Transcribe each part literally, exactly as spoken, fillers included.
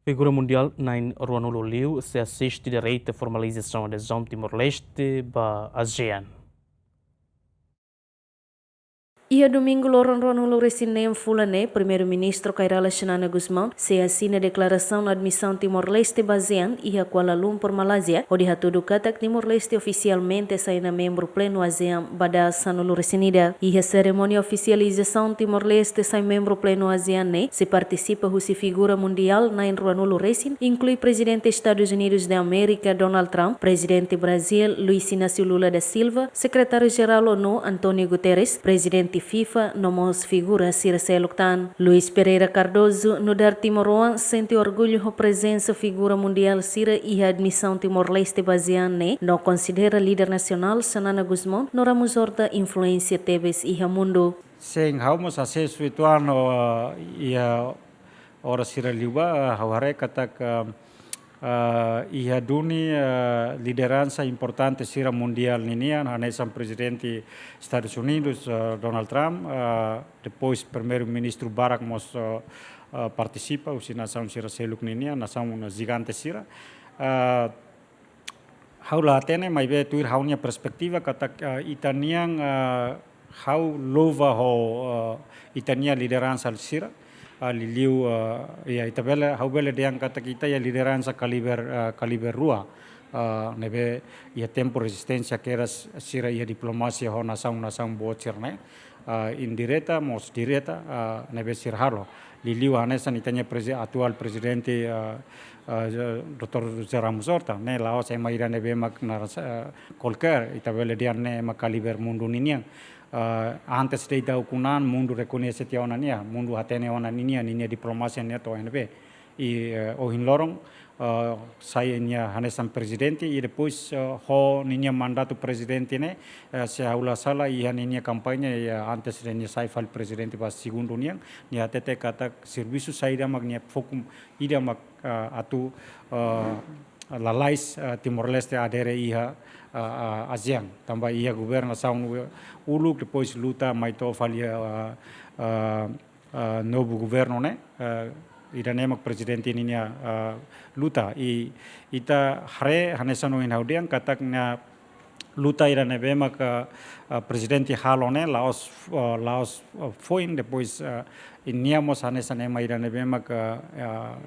Figura mundiál na'in ruanulu liu sei asiste direta formalizasaun adezaun Timor-Leste ba ASEAN. Iha domingu loron ruanulu resin neen fulan ne'e, Primeiru-Ministru Kay Rala Xanana Gusmão sei asina deklarasaun admisaun Timor-Leste ba ASEAN iha Kuala Lumpur, Malázia, hodi hatudu katak Timor-Leste ofisialmente sai ona membru plenu ASEAN ba dala sanulu resin ida. Iha serimónia ofisializasaun Timor-Leste sai membru plenu ASEAN ne'e sei partisipa husi figura mundiál na'in ruanulu resin, inklui Prezidente Estadus Unidus da Amérika, Donald Trump, Prezidente Brazíl, Luiz Inácio Lula da Silva, Sekretáriu Jerál ONU, António Guterres, Prezidente FIFA, no mós figura sira seluk tan. Luís Pereira Cardoso nu'udar timoroan sente orgullu ho prezensa figura mundiál sira iha admisaun Timor-Leste ba ASEAN ne'e, no konsidera líder nasionál Xanana Gusmão no Ramos Horta influénsia tebes iha mundu. Sin, ha'u mós asesu uitoan, eh, iha oras sira liubá, eh, ha'u haree katak, eh, eh, iha duni, eh, lideransa importante sira mundiál ninian, hanesan Prezidente Estadus Unidus, eh, Donald Trump, eh, depois Primeiru-Ministru barak mós, eh, eh, partisipa, husi nasaun sira seluk ninian, nasaun jigante sira. Eh, Ha'u la hatene, maibé tuir ha'u-nia perspetiva katak, eh, ita-nian, eh, ha'u louva ho, eh, ita-nia lideransa sira, eh, liuliu, eh, ya, ita bele, ha'u bele dehan katak ita iha lideransa kaliber, eh, kaliber rua, eh, ne'ebé iha tempu rezisténsia kedas sira iha diplomasia ho nasaun-nasaun boot sira-ne'e, eh, indireta, mós direta, eh, ne'ebé sira halo. Liuliu hanesan ita-nia prezi-, atuál prezidente, eh, eh, doutór José Ramos Horta, ne'e la'ós ema ida ne'ebé mak naran sa-, eh, kualkér, ita bele dehan ne'e ema kaliber mundu ninian. Eh, antes de ida ukun-an, mundu rekoñese tiha ona nia, mundu hatene ona ninia, ninia diplomasia nia to'o ne'ebé. I, eh, ohin loron, eh, sai nia hanesan prezidente, i depois, eh, ho ninia mandatu prezidente ne'e, eh, se ha'u la sala, iha ninia kampaña, i, eh, antes de nia sai fali prezidente ba segundu nian, nia hatete katak servisu saida mak nia foku ida mak, eh, atu, eh, lalais, eh, Timor-Leste adere iha, eh, eh, ASEAN. Tanba iha governasaun uluk, depois luta mai to'o fali, eh, eh, eh, novu governu ne'e, eh, ida-ne'e mak prezidente ninia, eh, luta. I ita haree hanesan ohin ha'u dehan katak nia luta ida ne'ebé mak, eh, prezidente halo ne'e la'ós, eh, la'ós, eh, foin, depois, eh, i nia mós hanesan ema ida ne'ebé mak, eh,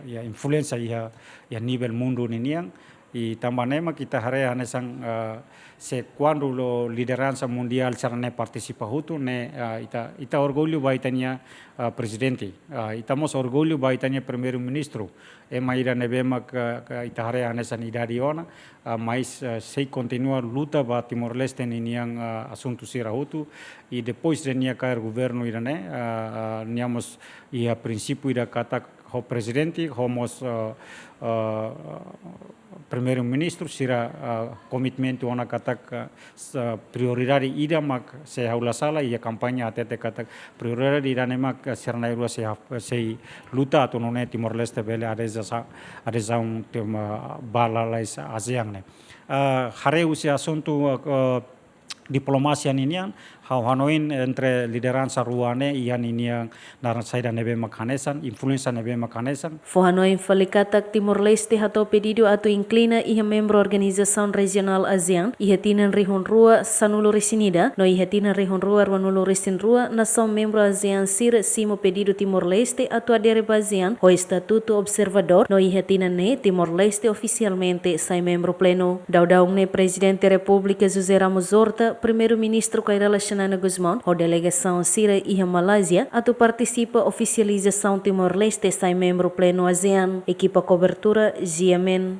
ya, influénsia iha, iha nivel mundu ninian. I tanba ne'e mak ita haree hanesan, eh, se kuandu lideransa mundiál sira-ne'e partisipa hotu ne'e, eh, ita, ita orgullu ba ita-nia, eh, prezidente. Eh, ita mós orgullu ba ita-nia Primeiru-Ministru. Ema ida ne'ebé mak, eh, ita haree hanesan idade ona, eh, mais, eh, sei kontinua luta ba Timor-Leste ninian, eh, asuntu sira hotu. I depois de nia kaer governu ida-ne'e, eh, eh, nia mós iha prinsípiu ida katak ho prezidente, ho mós, eh, eh, Primeiru-Ministru sira, eh, komitmentu ona katak, eh, s-, prioridade ida mak se ha'u la sala iha kampaña hatete katak prioridade ida-ne'e mak, eh, sira na'in-rua sei haf-, sei luta atu nune'e Timor-Leste bele adeza-, adezaun tema ba lalais ASEAN ne'e. Eh, haree husi asuntu, eh, diplomasia ninian, ha'u hanoin entre lideransa rua ne'e iha ninia naran saida ne'ebé mak hanesan, influénsia ne'ebé mak hanesan. Fó hanoin fali katak Timor-Leste hato'o pedidu atu inklina iha membru organizasaun rejionál ASEAN iha tinan rihun rua sanulu resin ida, no iha tinan rihun rua ruanulu resin rua, nasaun membru ASEAN sira simu pedidu Timor-Leste atu adere ba ASEAN ho estatutu observadór, no iha tinan ne'e Timor-Leste ofisialmente sai membru plenu. Daudaun ne'e Prezidente Repúblika José Ramos Horta, Primeiru-Ministru Kay Rala Xanana Gusmão, ho delegasaun sira iha Malázia atu partisipa ofisializasaun Timor-Leste sai membru plenu ASEAN. Ekipa kobertura, G M N.